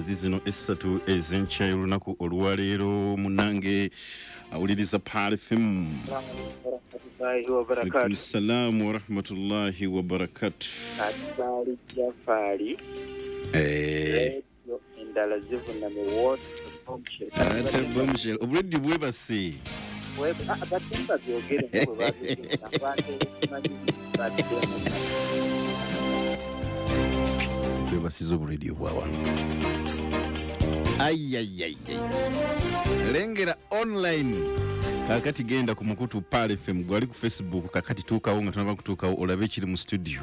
Zizino essatu ez'enkya y'olunaku olwaleero, munange awuliriza Pearl FM. Warahmatullahi wabarakatuh. Alaikum salaamu warahmatullahi wabarakatu. Atibaali Jafaali. Radio endala zivuname wote. Ate bombshell, obuledi bwebase. Batemba byogere nga bwe babigenza abantu ekimanyi baddemu. Bwebasiza obuledi obwa wano. Ayayayay, lengera online kakati, genda ku mukutu Pearl FM gwali ku Facebook kakati, tuukawo nga tonaba kutuukawo olabe ekiri mu studio.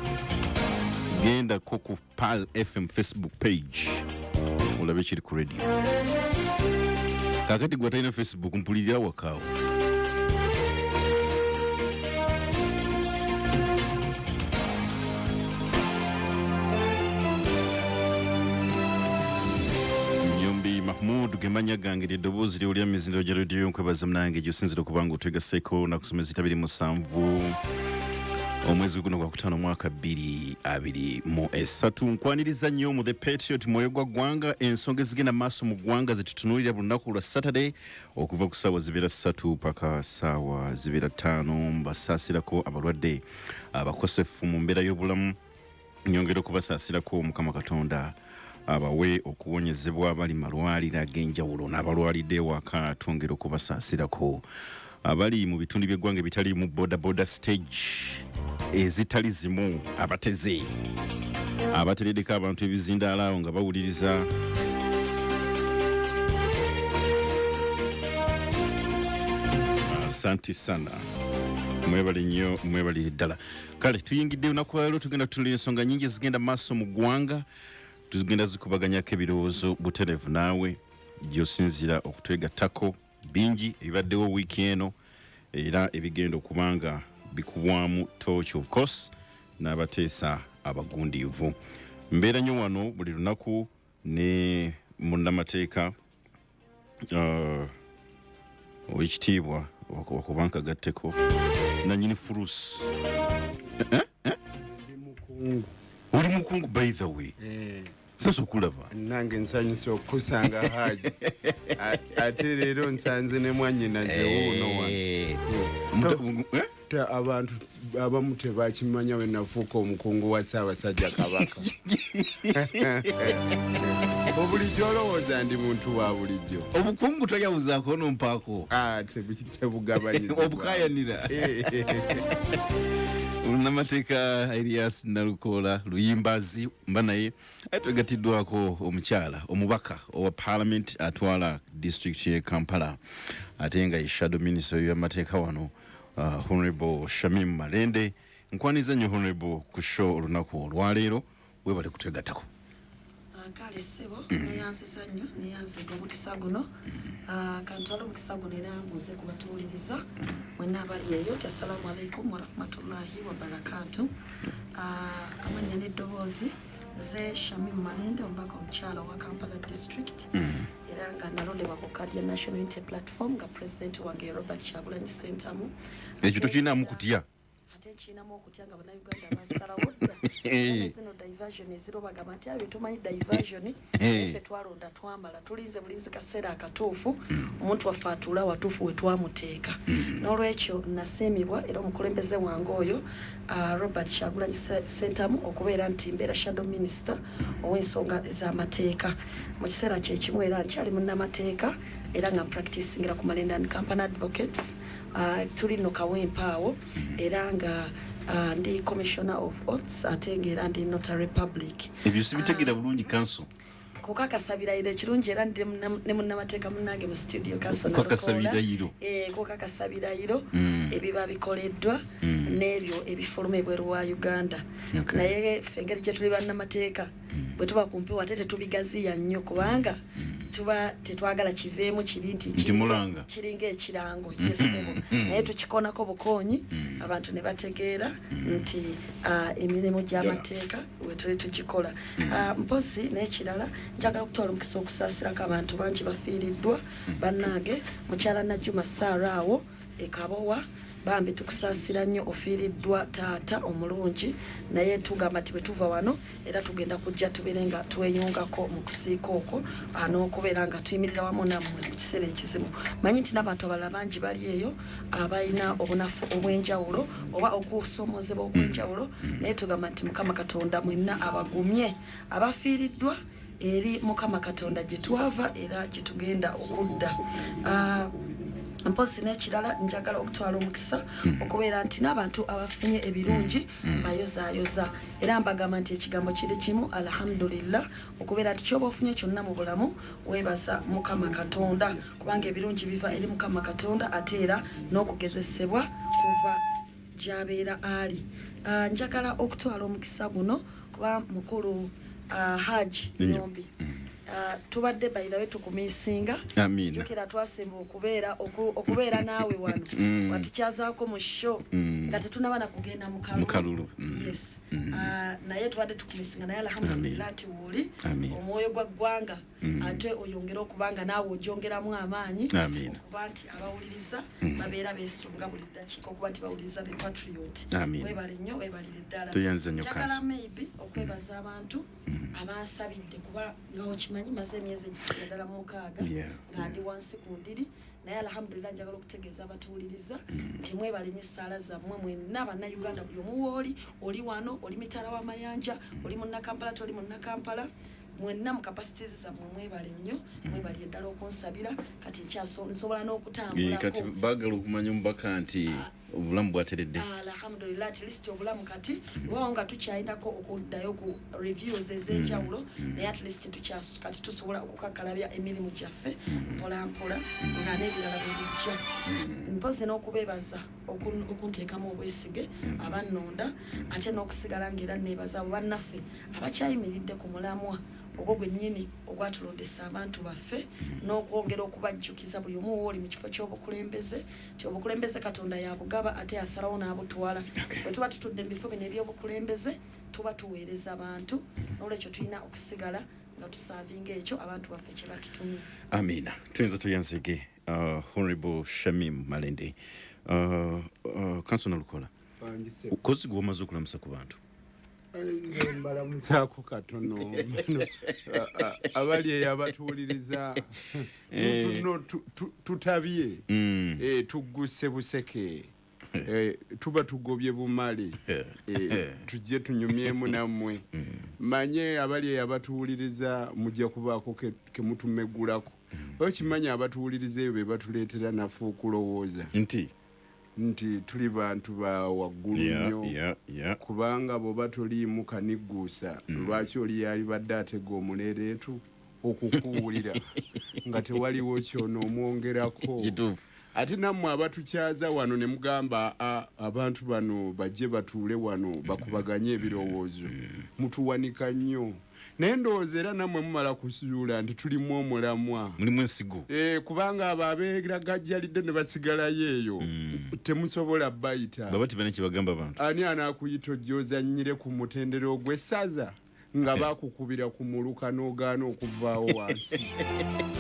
Gendako ku Pearl FM Facebook page olabe ekiri ku radio kakati. Gwe atalina Facebook, mpulirira wakaawo. Nyombi Mahmud gemanya gange, eddoboozi lyolya mizindiro gya rediyo. Nkwebaza munange gyosinzira okuba nga otwegaseeko nakusoma ezitabiri musanvu omwezi guno gwakutaano omwaka 2023. Nkwaniriza nnyo mu The Patriot, mwoyo gwa ggwanga, ensonga ezigenda maaso mu ggwanga zetutunuulira buli lunaku lwa Saturday okuva ku ssaawa zibeera 3 paka ssaawa zibeera 5. Mbasaasirako abalwadde abakosefu mu mbeera y'obulamu, nyongera okubasaasirako, Mukama Katonda abawe okuwonyezebwa. Abali malwaliro ag'enjawulo n'abalwalidde ewaka, twongera okubasaasirako. Abali mu bitundu by'eggwanga ebitaliimu boda boda stage ezitali zimu, abateze abatereddeko abantu ebizindaalo awo nga bawuliriza, asanti sana, mwebale nnyo, mwebalire ddala. Kale tuyingidde olunaku lwaleero, tugenda tutunula ensonga nyingi ezigenda maaso mu ggwanga, tugenda zikubaganyako ebirowoozo butereevu naawe gyosinziira okutwegattako. Bingi ebibaddewo wiiki eno era ebigenda okuba nga bikubwamu torch, of course n'abateesa abagundiivu. Mbeera nnyo wano buli lunaku ne munnamateeka owekitiibwa okuba nkagatteko nanyini furusi. Ndi mukungu. Oli mukungu, by the way. Sasa okulaba. Nange nsanyusa okukusanga, Haji. Ate leero nsanze ne mwannyinaze wuuno wano. Eh? Abantu abamu tebakimanya we nafuuka omukungu wa Ssaabasajja Kabaka. Obulijjo olowooza ndi muntu wa bulijjo. Obukungu toyawuzaako nompaako. Ah, tebugabanyizibwa. Obukayanira. Munnamateeka Elias Nalukoola Luyimbazi mba naye, ate twegatiddwako omukyala omubaka owa parliament atwala district ye Kampala, ate nga ye shadow minister w'ebyamateeka wano, Honorable Shamim Malende. Nkwaniza nnyo, Honorable, ku show olunaku olwaleero, webale kutwegattako. Kale ssebo, neyanziza nnyo, neyanziga omukisa guno. Kantwale omukisa guno era mbuuze ku batuwuliriza mwenna abali eyo nti assalamu alaikum warahmatullahi wabarakatu. Amanya n'eddoboozi nze Shamim Malende, omubaka omukyala owa Kampala District, era nga nalondebwa ku kadi ya National Unity Platform, nga president wange Robert Kyagulanyi Sentamu. Ekyo tokirinaamu kutya? Ate nkirinamu okutya nga Bannayuganda basalawo dda. Era zino diversion eziro bagamba nti abyo tumanyi diversion. Ffe twalonda, twamala, tulinze bulinzi kaseera akatuufu omuntu waffe atuule awatuufu we twamuteeka. N'olwekyo nasiimibwa era omukulembeze wange oyo, Robert Kyagulanyi Sentamu, okubeera nti mbeera shadow minister ow'ensonga ez'amateeka. Mu kiseera kyekimu era nkyali munnamateeka era nga mpracticingira ku Malende and Company Advocates. Tuli nno Kawempe awo, era nga ndi commissioner of oaths, ate nga era ndi notary public. Ebyo sibitegeera bulungi, counsel. Kukakasa birayiro ekirungi, era ndi ne munnamateeka munnange mu studio, counsel. Kukakasa Nalukoola. Birayiro. Kukakasa birayiro ebiba bikoleddwa n'ebyo ebifuluma ebweru wa Uganda. Naye ffe engeri gye tuli bannamateeka, bwe tuba ku mpewo ate tetubigaziya nnyo, kubanga tuba tetwagala kiveemu kiri nti Nti mulanga. Kiringa ekirango yesebo, naye tukikonako bukoonyi abantu ne bategeera nti emirimu gy'amateeka wetuli tugikola. Mpozi n'ekirala, njagala okutwala omukisa okusaasirako abantu bangi bafiiriddwa bannange. Mukyala Najjuma Saara awo e Kabowa. Bambi tukusaasira nnyo, ofiiriddwa taata omulungi, naye tugamba nti bwe tuva wano era tugenda kujja tubeere nga tweyungako mu kusiika okwo n'okubeera nga tuyimirira wamu nammwe mu kiseera ekizibu. Manyi nti n'abantu abalala bangi bali eyo abalina obunafu obw'enjawulo oba okusoomozebwa okw'enjawulo, naye tugamba nti Mukama Katonda mwenna abagumye abafiiriddwa. Eri Mukama Katonda gye twava era gye tugenda okudda. Mpozi n'ekirala, njagala okutwala omukisa okubeera nti n'abantu abafunye ebirungi bayozaayoza, era mbagamba nti ekigambo kiri kimu, alhamdulillah, okubeera nti kyoba ofunye kyonna mu bulamu weebaza Mukama Katonda, kubanga ebirungi biva eri Mukama Katonda, ate era n'okugezesebwa kuva gy'abeera ali. Njagala okutwala omukisa guno kuba mukulu Haj Nyombi, tubadde by the way tukumisinga. Amiina. Jjukira twasemba okubeera naawe wano, watukyazaako mu show nga tetunaba na kugenda mu mu kalulu. Yes. Naye tubadde tukumisinga, naye alhamdulillah nti wooli. Amiina. Omwoyo gwa ggwanga ate oyongere okuba nga naawe ogyongeramu amaanyi Amiina. okuba nti abawuliriza babeera beesunga buli ddakiika okuba nti bawuliriza The Patriot. Amiina. Weebale nnyo, weebalire ddala. Tuyanze nnyo, Njagala Kanso. maybe okwebaza abantu abansabidde, kuba nga okimanyi maze emyezi egisukira ddala mu 6 nga ndi wansi ku ndiri, naye alhamdulillah njagala okutegeeza abatuwuliriza nti mwebale nnyo essaala zammwe mwenna Bannayuganda, buli omu wooli, oli wano, oli mitala w'amayanja, oli munnakampala, toli munnakampala, mwenna mu capacities zammwe mwebale nnyo, mwebalire ddala okunsabira. Kati nsobola n'okutambulako. Kati baagala okumanya omubaka nti obulamu bwateredde. Alhamdulillah, at least obulamu kati wawo nga tukyayinako okuddayo ku reviews ez'enjawulo, naye at least kati tusobola okukakkalabya emirimu gyaffe mpola mpola nga n'ebirala bwe bijja. Mpozi n'okubeebaza okunteekamu obwesige abannonda, ate n'okusigala ngaera neebaza abo bannaffe abakyayimiridde ku mulamwa ogwo gwennyini ogwatulondesa abantu baffe, n'okwongera okubajjukiza buli omu wooli mu kifo ky'obukulembeze nti obukulembeze Katonda yabugaba ate asalawo n'abutwala. Bwe tuba tutudde mu bifo bino ebyobukulembeze, tuba tuweereza bantu, n'olwekyo tulina okusigala nga tusaavinga ekyo abantu baffe kye batutumye. Amiina. Tuyinza tuyanzege Honorable Shamim Malende. Kanso Nalukola, kozi gwe wamaze okulamusa ku bantu. Nze mbalamusaako katono. Bano, abali eyo abatuwuliriza, tuno tutabye. Tugguse buseke. Tuba tugobye bumale. Tujje tunyumyemu nammwe. Manye abali eyo abatuwuliriza mujja kubaako kemutumegulako. Okimanyi abatuwuliriza eyo be batuleetera naffe okulowooza nti nti tuli bantu ba waggulu nnyo, kubanga bw'oba toliimu kanigguusa, lwaki oli yalibadde atega omuleereetu okukuwulira nga tewaliwo kyonoomwongerako? Kituufu. Ate nammwe abatukyaza wano ne mugamba, "A, abantu bano bajje batuule wano bakubaganye ebirowoozo," mutuwanika nnyo, naye ndowooza era nammwe mumala kuzuula nti tulimu omulamwa. Mulimu ensigo. Kubanga abo abeeragajjalidde ne basigalayo eyo temusobola bayita. Baba tebana kyebagamba abantu. Ani anaakuyita ojja ozannyire ku mutendera ogw'essaza nga bakukubira ku muluka n'ogaana okuvaawo wansi?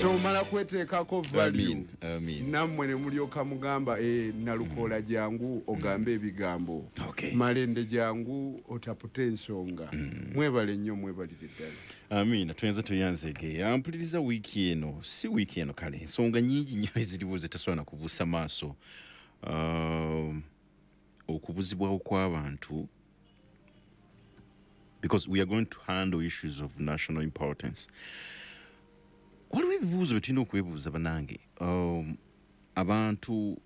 So omala kweteekako value. Amin, amin. Nammwe ne mulyoka mugamba, "Nalukoola jangu ogambe ebigambo." "Malende jangu otapute ensonga." Mwebale nnyo, mwebalire ddala. Amiina. Tuyinza tuyanzege ampuliriza. Wiiki eno, si wiiki eno, kale ensonga nyingi nnyo eziriwo zetasobola na kubuusa maaso. Okubuzibwawo kw'abantu, because we are going to handle issues of national importance, waliwo ebibuuzo bye tulina okwebuuza banange. Abantu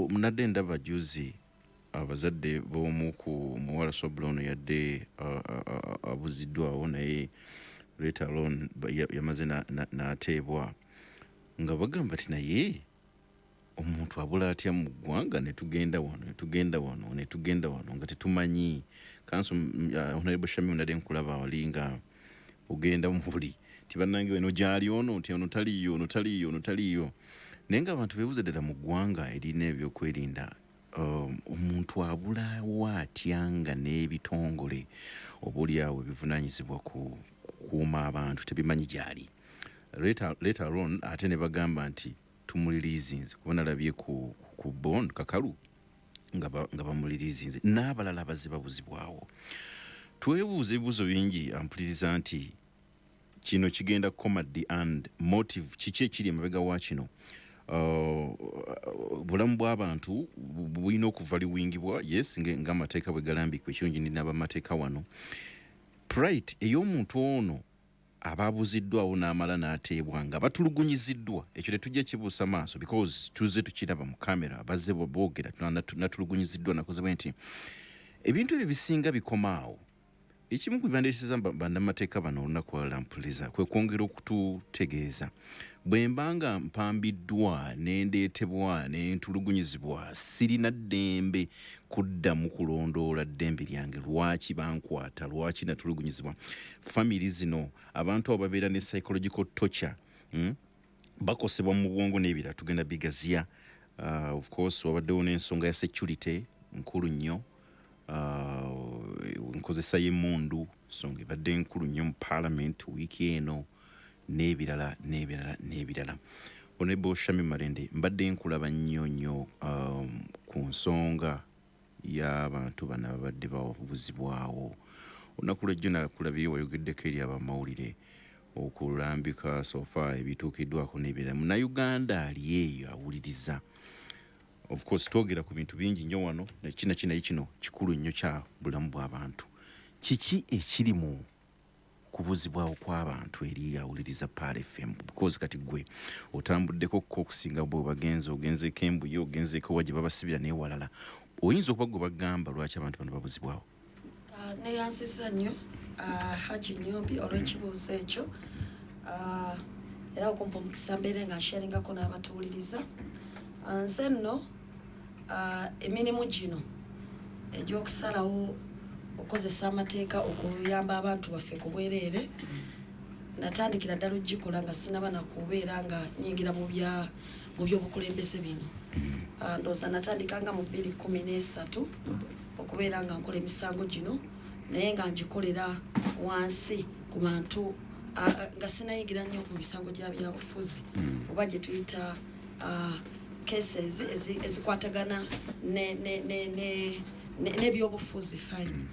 nadde ndaba juzi abazadde b'omu ku muwala Sobula ono yadde abuziddwawo, naye later on yamaze n'ateebwa, nga bagamba ti naye omuntu abula atya mu ggwanga, ne tugenda wano, ne tugenda wano, ne tugenda wano nga tetumanyi. Kanso Honorable Shamim, nadde nkulaba wali nga ogenda mu buli ti bannange weno gyali ono nti ono taliiyo, ono taliiyo, ono taliiyo, naye nga abantu beebuuza ddala mu ggwanga erina ebyokwerinda, omuntu abulawo atya nga n'ebitongole oba oliawo ebivunaanyizibwa ku kukuuma abantu tebimanyi gyali? Later on ate ne bagamba nti tumuliriizinze, kuba nalabye ku ku bond kakalu nga bamulirizinze n'abalala bazze babuzibwawo. Twebuuza ebibuuzo bingi ampuliriza nti kino kigenda kukoma ddi and motive kiki ekiri emabega wa kino? Bulamu bw'abantu bulina okuvaluingibwa, yes, ng'amateeka bwe galambikwa. Ekirungi ndi n'abamateeka wano. Plight ey'omuntu ono aba abuziddwawo n'amala n'ateebwa nga batulugunyiziddwa, ekyo tetujja kibuusa maaso because tuzze tukiraba mu kamera, bazze boogera natulugunyiziddwa, nakoze bwe nti ebintu ebyo bisinga bikomaawo. Ekimu ku bibandeeseza bannamateeka bano olunaku lwalala mpuliza kwe kwongera okututegeeza bwe mba nga mpambiddwa ne ndeetebwa ne ntulugunyizibwa, sirina ddembe kuddamu kulondoola ddembe lyange, lwaki bankwata, lwaki natulugunyizibwa. Family zino, abantu abo babeera ne psychological torture, Bakosebwa mu bwongo n'ebirala, tugenda bigaziya. Of course wabaddewo n'ensonga ya security nkulu nnyo, enkozesa y'emmundu, nsonga ebadde nkulu nnyo mu parliament wiiki eno n'ebirala n'ebirala n'ebirala. Honorable Shamim Malende, mbadde nkulaba nnyo nnyo ku nsonga y'abantu bano ababadde babuzibwawo. Olunaku lwejjo nakulabye wayogeddeko eri abamawulire okulambika so far ebituukiddwako n'ebirala. Munnayuganda ali eyo awuliriza, of course twogera ku bintu bingi nnyo wano, kina kinaye kino kikulu nnyo kya bulamu bw'abantu. Kiki ekiri mu kubuzibwawo kw'abantu eri awuliriza Pearl FM? Because kati gwe otambuddeko ko okusinga bwe bagenze, ogenzeeko Embuye, ogenzeeko wa gye babasibira n'ewalala, oyinza okuba gwe bagamba lwaki abantu bano babuzibwawo. Neyansiza nnyo, Haji Nyombi, olw'ekibuuzo ekyo, era okumpa omukisa mbeere nga nsharingako n'abatuwuliriza. Nze nno emirimu gino egy'okusalawo okukozesa amateeka okuyamba abantu baffe ku bwereere natandikira ddala ogikola nga sinaba nakubeera nga nyingira mu byobukulembeze bino. Ndowooza natandika nga mu 2013 okubeera nga nkola emisango gino, naye nga ngikolera wansi ku bantu, nga sinayingira nnyo mu misango gya byabufuzi oba gye tuyita cases ezikwatagana n'ebyobufuzi. Fine.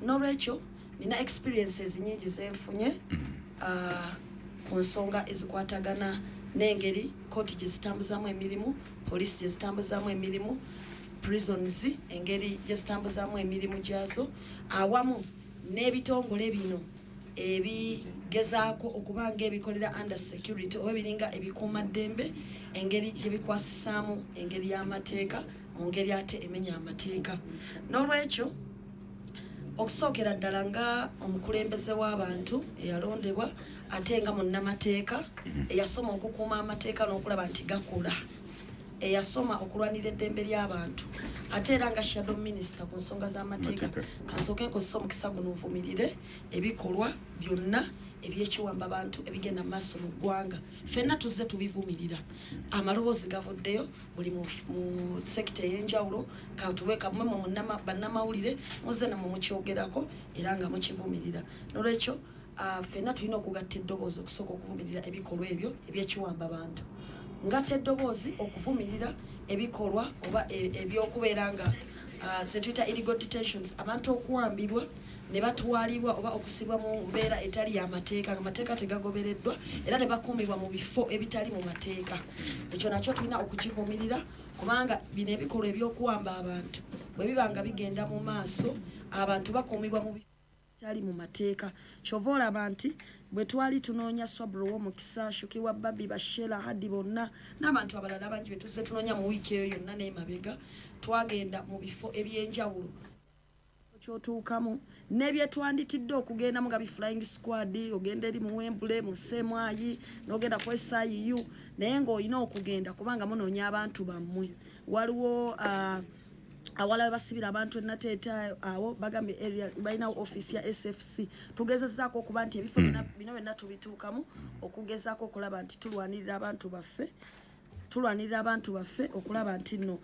N'olwekyo nina experiences nyingi zenfunye ku nsonga ezikwatagana n'engeri kooti gye zitambuzaamu emirimu, poliisi gye zitambuzaamu emirimu, prisons engeri gye zitambuzaamu emirimu gyazo, awamu n'ebitongole bino ebigezaako okuba nga ebikolera under security oba ebiringa ebikuumaddembe, engeri gye bikwasisaamu engeri y'amateeka mu ngeri ate emenya amateeka. N'olwekyo okusookera ddala nga omukulembeze w'abantu eyalondebwa, ate nga munnamateeka eyasoma okukuuma amateeka n'okulaba nti gakola, eyasoma okulwanira eddembe ly'abantu, ate era nga shadow minister ku nsonga z'amateeka, kansooke nkozesa omukisa guno nvumirire ebikolwa byonna ebyekiwamba bantu ebigenda mu maaso mu ggwanga. Ffenna tuzze tubivumirira, amaloboozi gavuddeyo buli mu sector ey'enjawulo. Katube kamwe mu bannamawulire muzze namwe mukyogerako era nga mukivumirira. Nolwekyo ffenna tulina okugatta eddoboozi okusooka okuvumirira ebikolwa ebyo ebyekiwamba bantu, ngatta eddoboozi okuvumirira ebikolwa oba ebyokubeera nga ze tuyita illegal detentions, abantu okuwambibwa ne batwalibwa oba okusibwa mu mbeera etali y'amateeka, nga amateeka tegagobereddwa, era ne bakuumibwa mu bifo ebitali mu mateeka. Ekyo nakyo tulina okukivumirira, kubanga bino ebikolwa ebyokuwamba abantu bwe biba nga bigenda mu maaso, abantu bakuumibwa mu bitali mu mateeka. Kyova olaba nti bwe twali tunoonya Swabro w'omukisa, Shuki wa Babi, Bashela Hadi bonna n'abantu abalala bangi be tuzze tunoonya mu wiiki eyo yonna n'emabega, twagenda mu bifo ebyenjawulo kyotuukamu n'ebyetwanditidde okugendamu nga bi flying squad, ogenda eri mu Wembley, mu CMI, n'ogenda ku SIU, naye ng'olina okugenda kubanga munoonya abantu bammwe. Waliwo awala we basibira abantu enateeta awo, bagambye area balinawo office ya SFC. Tugezezaako okuba nti ebifo bino byonna tubituukamu okugezaako okulaba nti tulwanirira abantu baffe, tulwanirira abantu baffe okulaba nti nno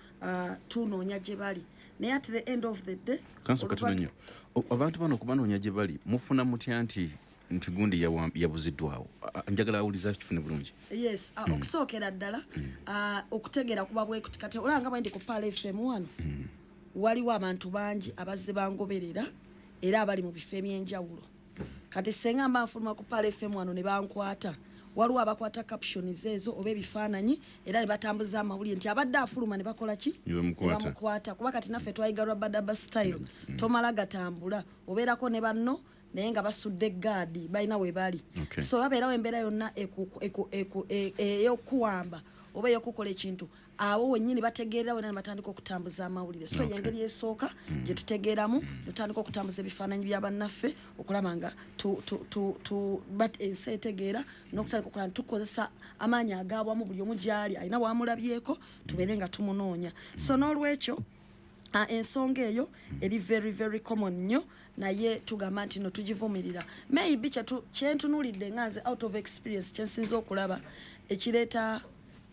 tunoonya gye bali. Naye at the end of the day, Kanso katono nnyo. Abantu bano okubanoonya gye bali, mufuna mutya nti gundi yabuziddwawo? Njagala awuliza kifune bulungi. Yes, okusookera ddala, okutegeera kuba bwekuti. Kati olaba nga bwendi ku Pearl FM wano, waliwo abantu bangi abazze bangoberera era abali mu bifo ebyenjawulo. Kati senga mba nfuluma ku Pearl FM wano ne bankwata, waliwo abakwata captions ezo oba ebifaananyi era ne batambuza amawulire nti abadde afuluma ne bakola ki? Ne bamukwata. Ne bamukwata. Kuba kati naffe twayiga rub-a-dub style, tomala gatambula, obeerako ne banno naye nga basudde gaadi, balina we bali. So babeerawo embeera yonna ey'okuwamba oba ey'okukola ekintu, awo wennyini bategeerera wena ne batandika okutambuza amawulire. So yengeri esooka gye tutegeeramu, tutandika okutambuza ebifaananyi bya bannaffe okulaba nga ensi etegeera, n'okutandika okulaba nti tukozesa amaanyi agaawamu, buli omu gy'ali alina wamulabyeko, tubeere nga tumunoonya. So n'olwekyo, ensonga eyo eri very very common nnyo, naye tugamba nti no tugivumirira. Maybe kyentunuulidde nga nze out of experience, kyensinza okulaba ekireeta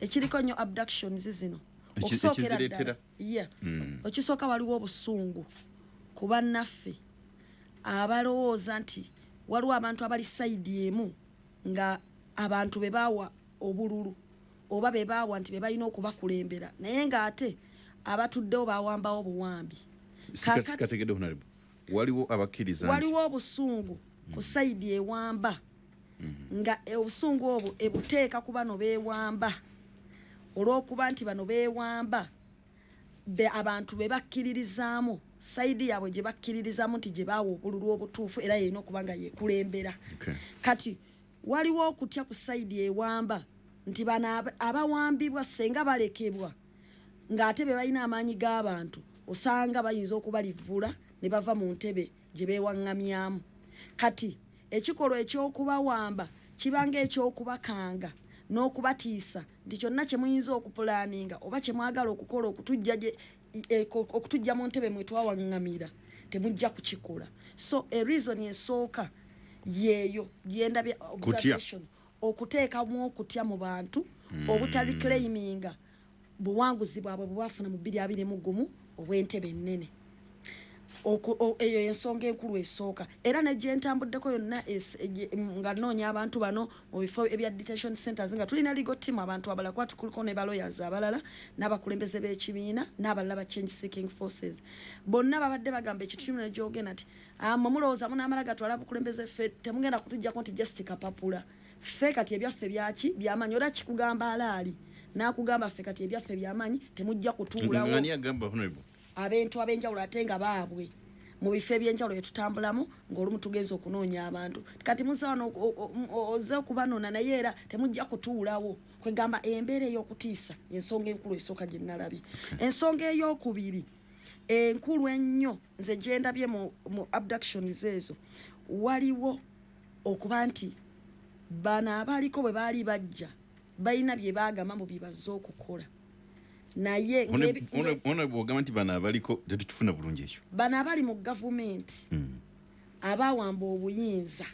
ekiriko nnyo abductions zino, okusookera ekizireetera? ddala, yeah. Ekisooka, waliwo obusungu ku bannaffe abalowooza nti waliwo abantu abali side emu nga abantu be baawa obululu oba be baawa nti be balina okubakulembera, naye ng'ate abatuddewo bawambawo buwambi. Sikategedde, honorable. Waliwo abakkiriza nti Waliwo obusungu ku side ewamba, nga obusungu obwo ebuteeka ku bano beewamba olw'okuba nti bano beewamba be abantu be bakkiririzaamu, side yaabwe gye bakkiririzaamu nti gye baawa obululu obutuufu era yerina okuba nga yekulembera. Kati waliwo okutya ku side ewamba nti bano abawambibwa senga balekebwa ng'ate be balina amaanyi g'abantu, osanga bayinza okubalivula ne bava mu ntebe gye beewaŋŋamyamu. Kati ekikolwa eky'okubawamba kibanga eky'okubakanga n'okubatiisa nti kyonna kye muyinza okupulaninga oba kye mwagala okukola okutujja mu ntebe mwe twawaŋŋamira, temujja kukikola. So e reason esooka yeeyo gyendabye, observation, okuteekamu okutya mu bantu obutareclaiminga buwanguzi bwabwe bwe bwafuna mu 2021 obw'entebe ennene. Eyo ensonga enkulu esooka. Era ne gye ntambuddeko yonna nga nnoonya abantu bano mu bifo ebya detention centers, nga tulina legal team, abantu abalala, kuba tukuliko ne balawyers abalala n'abakulembeze b'ekibiina n'abalala ba change seeking forces, bonna babadde bagamba ekintu kimu negyogenda nti, "Ah, mmwe mulowooza munaamala gatwala bukulembeze, ffe temugenda kutuggyako nti just kapapula. Ffe kati ebyaffe byaki byamaanyi." Era kikugamba alaali n'akugamba, "Ffe kati ebyaffe byamaanyi, temujja kutuulawo." Ani agamba, honorable? Abantu ab'enjawulo ate nga baabwe mu bifo ebyenjawulo byetutambulamu, ng'olumu tugenza okunoonya abantu, kati muze wano ozze okubanona, naye era temujja kutuulawo. Kwegamba embeera ey'okutiisa, ensonga enkulu esooka gye nalabye. Ensonga ey'okubiri enkulu ennyo nze gyendabye mu abductions ezo, waliwo okuba nti bano abaliko bwe baali bajja balina bye baagamba mu bye bazze okukola, naye Honorable, ogamba nti bano abaliko, tetukifuna bulungi ekyo. Bano abali mu gavumenti abawamba obuyinza,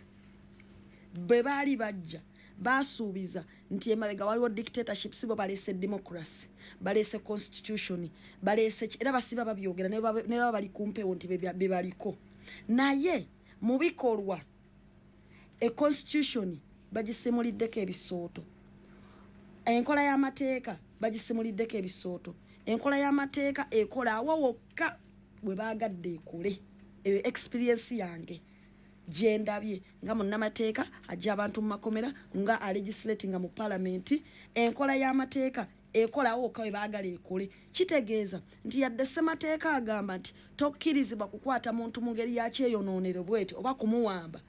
bwe baali bajja basuubiza nti emabega waliwo dictatorship, si bo baleese democracy, baleese constitution, baleese era basiba babyogera ne baba bali ku mpewo nti be baliko, naye mu bikolwa e constitution bagisimuliddeko ebisooto, enkola y'amateeka bagisimuliddeko ebisooto. Enkola y'amateeka ekola awo wokka bwe baagadde ekole. Eyo experience yange gyendabye nga munnamateeka ajja abantu mu makomera, nga alegislatinga mu palamenti. Enkola y'amateeka ekolawo wokka we baagala ekole. Kitegeeza nti yadde ssemateeka agamba nti tokkirizibwa kukwata muntu mu ngeri ya kyeyonoonero bweti oba kumuwamba,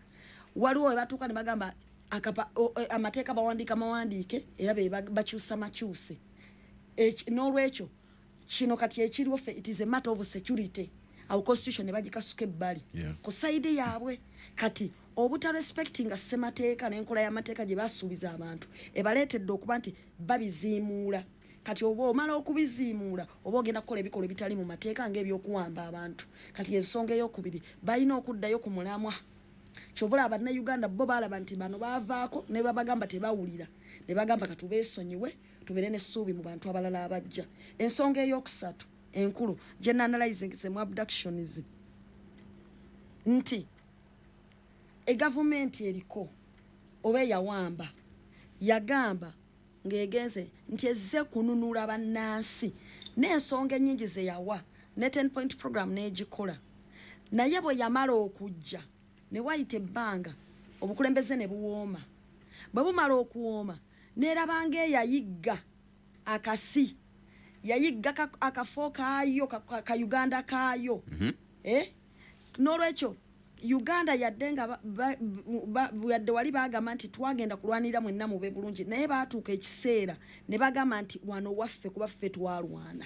waliwo we batuuka ne bagamba amateeka bawandiika mawandiike era be bakyusa makyuse. N'olwekyo kino kati ekiriwo ffe, it is a matter of security. Awo constitution ne bagikasuka ebbali ku side yaabwe. Kati obutarespectinga ssemateeka n'enkola y'amateeka gye basuubiza abantu ebaleetedde okuba nti babiziimuula. Kati oba omala okubiziimuula, oba ogenda kukola ebikolwa ebitali mu mateeka ng'ebyokuwamba abantu. Kati ensonga eyokubiri, balina okuddayo ku mulamwa. Kyova olaba Bannayuganda bo balaba nti bano baavaako ne babagamba tebawulira, ne bagamba katubeesonyiwe, tubeere n'essuubi mu bantu abalala abajja. Ensonga eyokusatu enkulu gye nanalyzing mu abductions nti egavumenti eriko Oba eyawamba yagamba ng'egenze nti ezze kununula bannansi n'ensonga ennyingi ze yawa ne 10 point program n'egikola. Naye bwe yamala okujja ne wayita ebbanga, obukulembeze ne buwooma. Bwe bumala okuwooma, neerabanga eyayigga akasi, yayigga akafo kaayo ka Uganda kaayo. Eh? N'olwekyo Uganda yadde nga yadde wali bagamba nti twagenda kulwanirira mwenna mube bulungi, naye baatuuka ekiseera ne bagamba nti wano waffe, kuba ffe twalwana.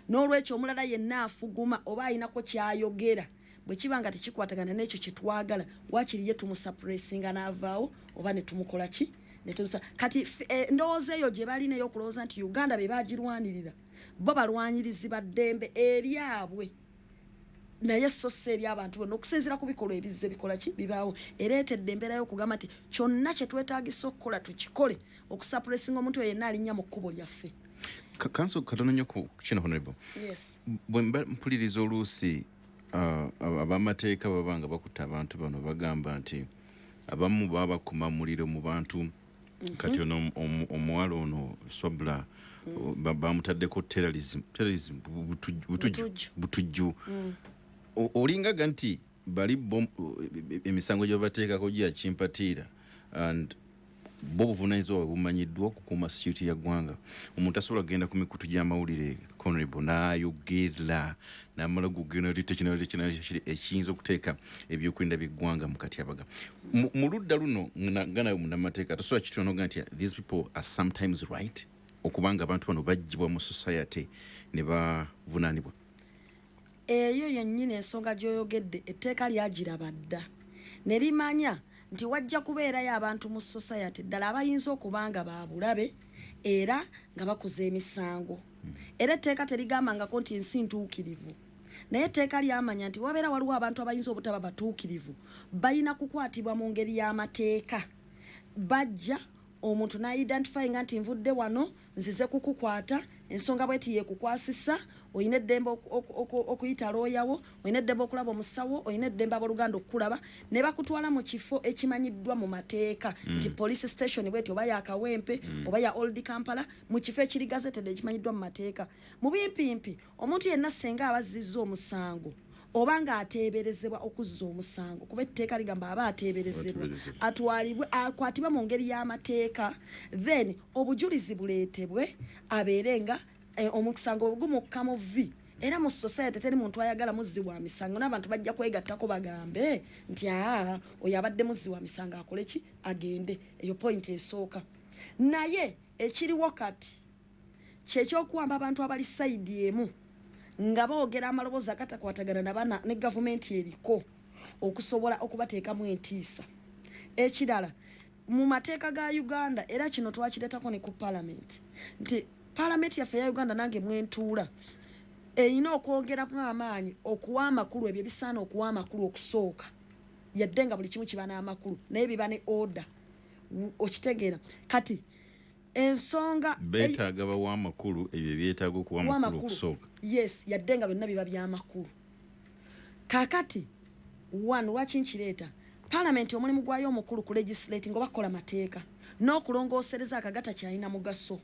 N'olwekyo omulala yenna afuguma oba ayinako kyayogera, bwe kiba nga tekikwatagana n'ekyo kye twagala, wakiri ye tumusuppressinga n'avaawo oba ne tumukola ki ne tumusa. Kati ndowooza eyo gye balina ey'okulowooza nti Uganda be bagirwanirira, bo balwanyirizi ba ddembe eryabwe, naye so si eri abantu bonna. Okusinziira ku bikolwa ebizze bikola ki bibaawo, ereetedde embeera y'okugamba nti kyonna kye twetaagisa okukola tukikole okusuppressinga omuntu oyo yenna alinnya mu kkubo lyaffe. Kanso katono nnyo ku kino, honorable. Yes. Bwe mba mpuliriza oluusi ab'amateeka baba nga bakutta abantu bano, bagamba nti abamu baba bakuma muliro mu bantu. Kati ono omuwala ono Swabra, bamutaddeko terrorism, butujju. Butujju. Butujju. Olingaga nti bali bo emisango gye babateekako gya kimpatiira, and bo obuvunanyizibwa bwe bumanyiddwa okukuuma security ya ggwanga. Omuntu asobola kugenda ku mikutu gy'amawulire, honorable, n'ayogera n'amala gugenda tekina tekina kiri ekiyinza okuteeka ebyokwerinda by'eggwanga mu katyabaga. Mu ludda luno nga nawe munnamateeka, tosobola kitonoga nti these people are sometimes right okubanga abantu bano baggyibwa mu society ne bavunaanibwa? Eyo yennyini ensonga gy'oyogedde, etteeka lyagiraba dda ne limanya nti wajja kubeerayo abantu mu society ddala abayinza okuba nga babulabe era nga bakoze emisango. Era etteeka terigambangako nti ensi ntuukirivu, naye etteeka lyamanya nti wabeera waliwo abantu abayinza obutaba batuukirivu, balina kukwatibwa mu ngeri y'amateeka. Bajja omuntu naidentifyinga nti nvudde wano nzize kukukwata, ensonga bweti yekukwasisa, olina eddembe okuyita looyawo, olina eddembe okulaba omusawo, olina eddembe abooluganda okukulaba, ne bakutwala mu kifo ekimanyiddwa mu mateeka nti police station bweti, oba ya Kawempe oba ya Old Kampala, mu kifo ekiri gazetted ekimanyiddwa mu mateeka. Mu bimpimpi, omuntu yenna senga aba azzizza omusango oba ng'ateeberezebwa okuzza omusango, kuba etteeka ligamba aba ateeberezebwa, Ateeberezebwa. atwalibwe, akwatibwe mu ngeri y'amateeka, then obujulizi buleetebwe, abeere nga omusango gumukka mu vi. Era mu society teri muntu ayagala muzzi wa misango, n'abantu bajja kwegattako bagambe nti aa, oyo abadde muzzi wa misango akole ki? Agende. Eyo point esooka. Naye ekiriwo kati kyekyokuwamba abantu abali side emu nga boogera amaloboozi agatakwatagana nabana ne gavumenti eriko, okusobola okubateekamu entiisa. Ekirala, mu mateeka ga Uganda, era kino twakireetako ne ku palamenti, nti palamenti yaffe eya Uganda nange mwentuula erina okwongeramu amaanyi okuwa amakulu ebyo ebisaana okuwa amakulu okusooka, yadde nga buli kimu kiba n'amakulu, naye biba ne order. Okitegeera? Kati ensonga Beetaaga bawa amakulu ebyo ebyetaaga okuwa amakulu amakulu. okusooka. Yes, yadde nga byonna biba byamakulu. Kakati one, lwaki nkireeta? Palamenti omulimu gwayo omukulu ku legislating oba kukola mateeka n'okulongoosereza akagata kyalina mugaso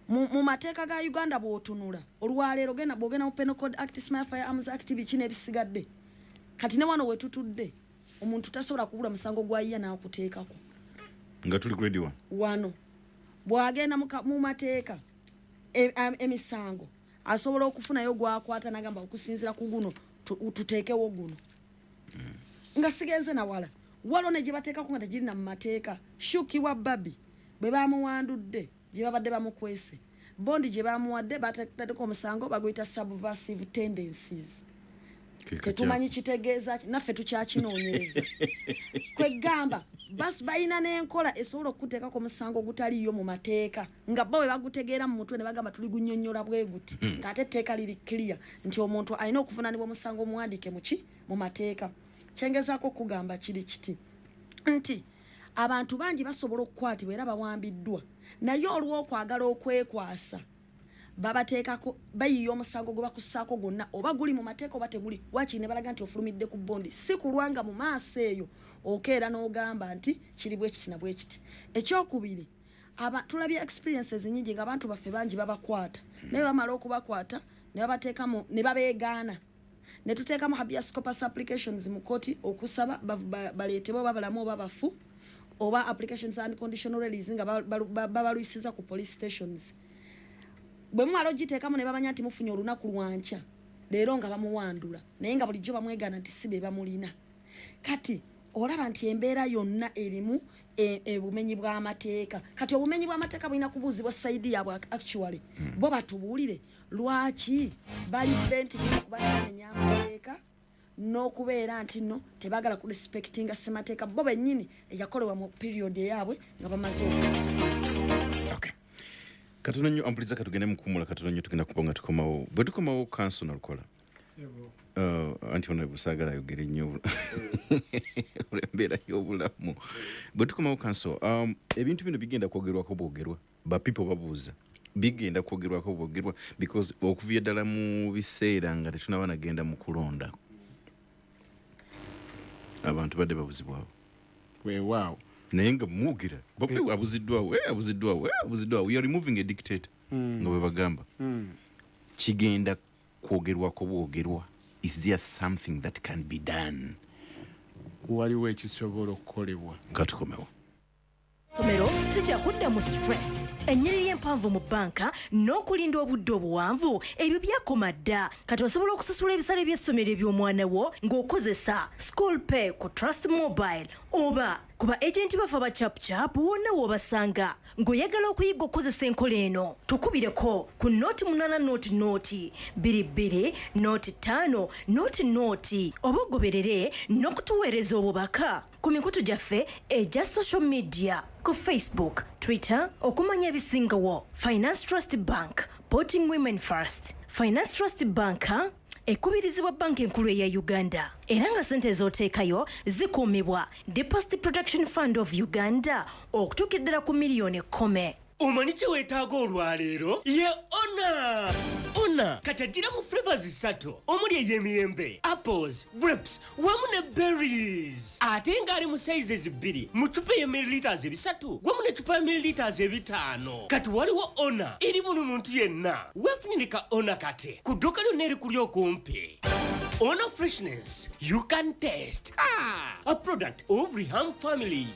mu mateeka ga Uganda. Bw'otunula olwaleero, bw'ogenda mu Penal Code Act, Small Firearms Act, biki n'ebisigadde, kati ne wano wetutudde omuntu tasobola kubula musango gwayiya n'akuteekako. Nga tuli grade one. Wano bw'agenda mu mateeka emisango asobola okufunayo gwakwata nagamba okusinziira ku guno tuteekewo guno. Nga sigenze nawala, waliwo ne gye bateekako nga tegirina mu mateeka. Shuki wa Babi bwe bamuwandudde, gye babadde bamukwese, bondi gye bamuwadde bateddeko omusango baguyita subversive tendencies. Tetumanyi kitegeeza ki, naffe tukyakinoonyereza. Kwegamba bas balina n'enkola esobola okukuteekako omusango ogutaliiyo mu mateeka, nga bo bwe bagutegeera mu mutwe ne bagamba tuli gunyonnyola bwe guti, ng'ate etteeka liri clear nti omuntu alina okuvunaanibwa omusango omuwandiike muki mu mateeka. Kyengezaako okugamba kiri kiti nti abantu bangi basobola okukwatibwa era bawambiddwa, naye olw'okwagala okwekwasa babateekako, bayiiya omusango gwe bakussaako gwonna, oba guli mu mateeka oba teguli, wakiri ne balaga nti ofulumidde ku bondi, si kulwanga mu maaso eyo. Okeera n'ogamba nti kiri bwe kiti na bwe kiti. Ekyokubiri, tulabye experiences nyingi nga abantu baffe bangi babakwata, naye bamala okubakwata ne babateekamu ne babeegaana, ne tuteekamu habeas corpus applications mu kooti okusaba baleetebwe oba balamu oba bafu, oba applications unconditional release nga babalwisiza ku police stations. Bwe mumala ogiteekamu ne bamanya nti mufunye olunaku lwankya leero nga bamuwandula, naye nga bulijjo bamwegaana nti si be bamulina. Kati olaba nti embeera yonna erimu obumenyi bw'amateeka. Kati obumenyi bw'amateeka bulina kubuuzibwa side yaabwe. Actually, bo batubuulire lwaki bali bent kuba bamenya amateeka n'okubeera nti nno tebaagala kurespectinga ssemateeka bo bennyini eyakolebwa mu period eyaabwe nga bamaze oku Okay. Katono nnyo ampuliza, katugende mukuwumula katono nnyo. Tugenda kuba nga tukomawo. Bwe tukomawo, kanso nalukola anti ono busaagala ayogere nnyo olw'embeera y'obulamu. Bwe tukomawo, kanso, ebintu bino bigenda kwogerwako bwogerwa, ba people babuuza, bigenda kwogerwako bwogerwa, because okuviira ddala mu biseera nga tetunaba nagenda mu kulonda, abantu badde babuzibwawo. Weewaawo. Naye nga mwogera Bobi abuziddwawo, abuziddwawo, abuziddwawo, we are removing a dictator, nga bwe bagamba. Kigenda kwogerwako bwogerwa. Is there something that can be done? Waliwo ekisobola okukolebwa. Katukomewo. Somero si kyakudda mu stress, ennyiriri empanvu mu bbanka n'okulinda obudde obuwanvu, ebyo byakoma dda. Kati osobola okusasula ebisale by'essomero eby'omwana wo ng'okozesa School Pay ku Trust Mobile oba ku ba agenti baffe aba ChapChap wonna w'obasanga. Ng'oyagala okuyiga okukozesa enkola eno, tukubireko ku 0800 22 05 00 oba ogoberere n'okutuweereza obubaka ku mikutu gyaffe egya social media ku Facebook, Twitter okumanya ebisingawo. Finance Trust Bank, putting women first. Finance Trust Bank ekubirizibwa Banka Enkulu eya Uganda, era nga sente ez'oteekayo zikuumibwa Deposit Protection Fund of Uganda okutuukira ddala ku miliyoni 10. Omanyi kye weetaaga olwaleero? Ye Ona. Ona kati agira mu flavors ssatu omuli ey'emiyembe, apples, grapes wamu ne berries, ate ng'ali mu sizes bbiri, mu cupa ey'e milliliters 300 wamu ne cupa ya milliliters 500. Kati waliwo Ona eri buli muntu yenna. Weefunirika Ona kati ku dduuka lyonna erikuli okumpi. Ona, freshness you can taste. Ah, a product of Reham Family.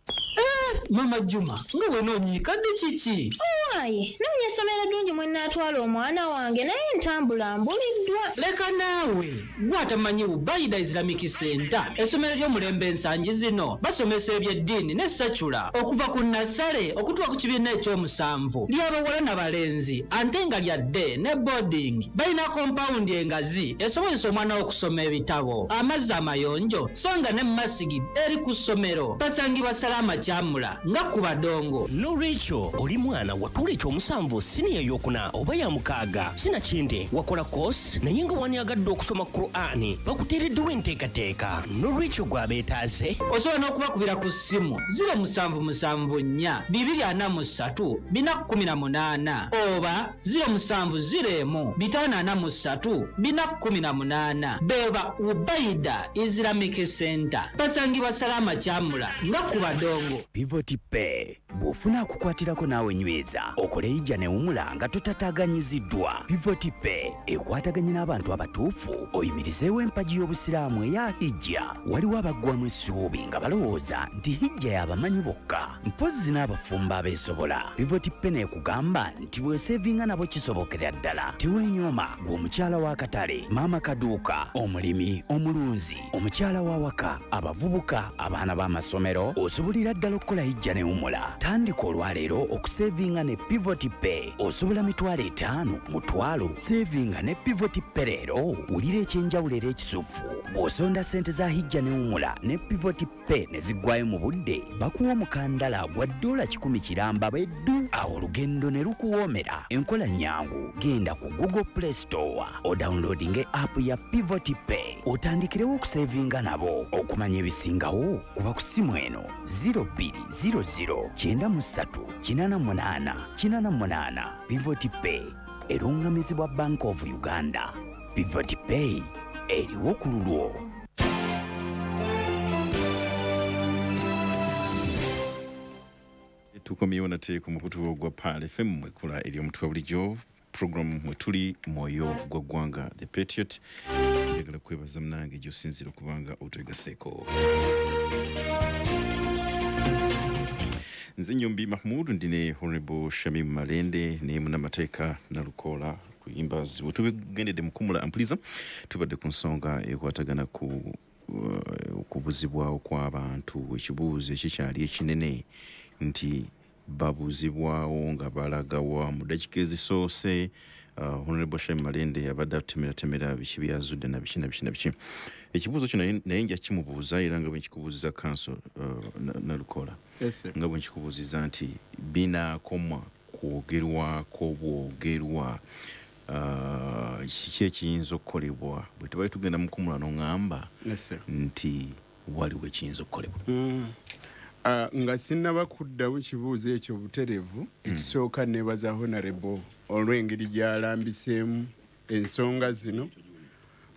Mama Juma, nga wenoonyiikadde, kiki? Owaaye, noonya essomero eddungi mwe nnaatwala omwana wange, naye ntambula mbuliddwa. Leka naawe, gwe atamanyi Ubaida Islamic Center, essomero ly'omulembe ensangi zino. Basomesa ebyeddiini ne secular okuva ku nursery okutuuka ku kibiina ekyomusanvu, ly'abawala n'abalenzi, ate nga lya day ne boarding. Balina compound engazi esobozesa omwana wo okusoma ebitabo, amazzi amayonjo, so nga ne masigid eri ku ssomero. Basangibwa Salama Kyamula nga ku badongo. Nolwekyo oli mwana watuula ekyomusanvu, siniya eyokuna oba ya mukaaga, sinakindi wakola course naye nga wanyagadde okusoma Qur'ani, bakuteereddewo enteekateeka. Nolwekyo gwabeetaaze. Osobola n'okubakubira ku ssimu 0774 243 418 oba 0701 543 418. Beba Ubaida Islamic Center, basangibwa Salama Kyamula nga ku badongo. Pivot Pay, bw'ofuna akukwatirako naawe nyweza okole hijja newumula nga totataaganyiziddwa. Pivot Pay ekwataganye n'abantu abatuufu oyimirizeewo empagi y'obusiraamu eya hijja. Waliwo abaggwamu essuubi nga balowooza nti hijja y'abamanyi bokka, mpozzi n'abafumbo abeesobola. Pivot Pay neekugamba nti bw'osevinga nabo kisobokera ddala. Tiweenyooma gwe omukyala w'akatale, maama kaduuka, omulimi, omulunzi, omukyala w'awaka, abavubuka, abaana b'amasomero, osobolera ddala okukola hijja newumula. Tandika olwaleero okusevinga ne Pivot Pay. Osobola 50,000, mutwalo, sevinga ne Pivot Pay leero. Wulira ekyenjawulo era ekisufu: bw'osonda ssente za hijja newumula ne Pivot Pay ne ziggwayo mu budde, bakuwa omukandala gwa $100 kiramba beddu, awo olugendo ne lukuwoomera. Enkola nyangu, genda ku Google Play Store odownloadinge app ya Pivot Pay otandikirewo okusevinga nabo. Okumanya ebisingawo kuba ku ssimu eno 0200 93 88 88. Pivot Pay eruŋŋamizibwa Bank of Uganda. Pivot Pay eriwo ku lulwo. Tukomyewo nate ku mukutu ogwa Pearl FM, mwekula eri omutwe bulijjo program mwe tuli Mwoyo gwa Ggwanga, The Patriot. Njagala kwebaza munange gy'osinziira okubanga otwegaseeko. Nze Nyombi Mahmud, ndi ne Honorable Shamim Malende ne munnamateeka Nalukoola Kuyimbazi. Bwe tubigendedde mu kumula ampuliza, tubadde ku nsonga ekwatagana ku okubuzibwawo kw'abantu. Ekibuuzo ekikyali ekinene nti babuzibwawo nga balagawa? Mu ddakiika ezisoose Honorable Shamim Malende abadde atemeratemera biki byazudde na biki na biki na biki. Ekibuuzo kino naye nja kimubuuza era nga bwe nkikubuuziza counsel Nalukoola. Yes, sir. Nga bwe nkikubuuziza nti binaakoma kwogerwako bwogerwa, kiki ekiyinza okukolebwa? Bwe tubali tugenda mu kumula n'oŋŋamba Yes, sir. nti waliwo ekiyinza okukolebwa. Nga sinnaba kuddamu kibuuzo ekyo buterevu, ekisooka neebaza Honorable olw'engeri gy'alambiseemu ensonga zino,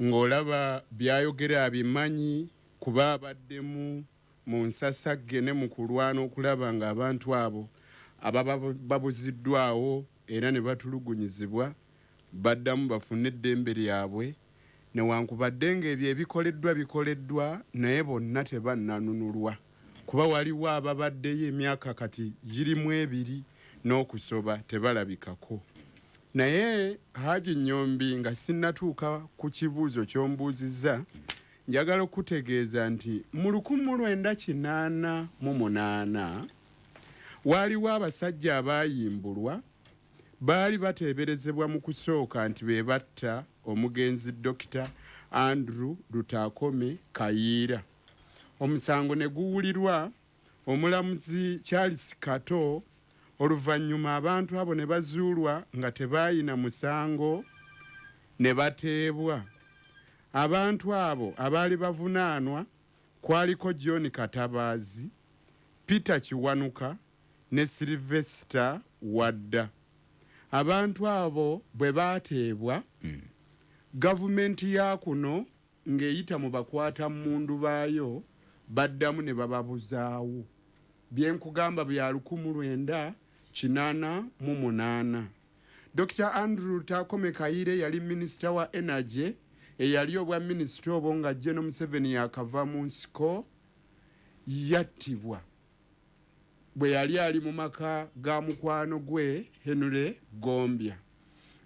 ng'olaba byayogera abimanyi kuba abaddemu mu nsasagge ne mu kulwana okulaba ng'abantu abo ababa babuziddwawo era ne batulugunyizibwa baddamu bafune eddembe lyabwe, newankubadde ng'ebyo ebikoleddwa bikoleddwa, naye bonna tebannanunulwa, kuba waliwo ababaddeyo emyaka kati girimu 2 n'okusoba tebalabikako. Naye Haji Nyombi, nga sinnatuuka ku kibuuzo ky'ombuuzizza, njagala okutegeeza nti mu 1988 waaliwo abasajja abaayimbulwa. Baali bateeberezebwa mu kusooka nti be batta omugenzi Dr Andrew Lutaakome Kayiira. Omusango ne guwulirwa omulamuzi Charles Kato. Oluvannyuma abantu abo ne bazuulwa nga tebaayina musango ne bateebwa. Abantu abo abaali bavunaanwa kwaliko John Katabaazi, Peter Kiwanuka ne Sylvester Wadda. Abantu abo bwe baateebwa, gavumenti ya kuno ng'eyita mu bakwatammundu baayo baddamu ne bababuzaawo. Bye nkugamba bya 1988. Dr Andrew Lutaakome Kayiira yali minisita wa energy, eyali obwa minisita obwo nga General Museveni yakava mu nsiko. Yattibwa bwe yali ali mu maka ga mukwano gwe Henry Gombya.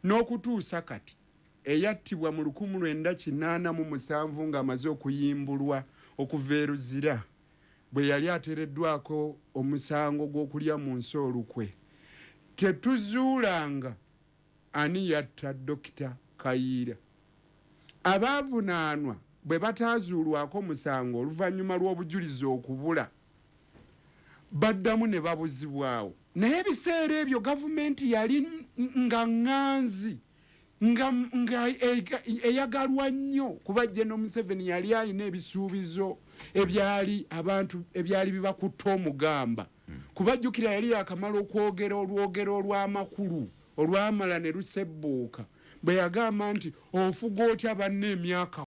N'okutuusa kati eyattibwa mu 1987 ng'amaze okuyimbulwa okuva e Luzira bwe yali ateereddwako omusango gw'okulya mu nsi olukwe, tetuzuulanga ani yatta Dokita Kayiira. Abaavunaanwa bwe bataazuulwako musango oluvannyuma lw'obujulizi okubula, baddamu ne babuzibwawo. Naye ebiseera ebyo gavumenti yali nga ŋŋanzi, nga eyagalwa nnyo, kuba General Museveni yali alina ebisuubizo ebyali abantu ebyali bibakutta omugamba, kuba jjukira yali yakamala okwogera olwogero olw'amakulu olwamala ne lusebbuuka bwe yagamba nti ofuga otya banna emyaka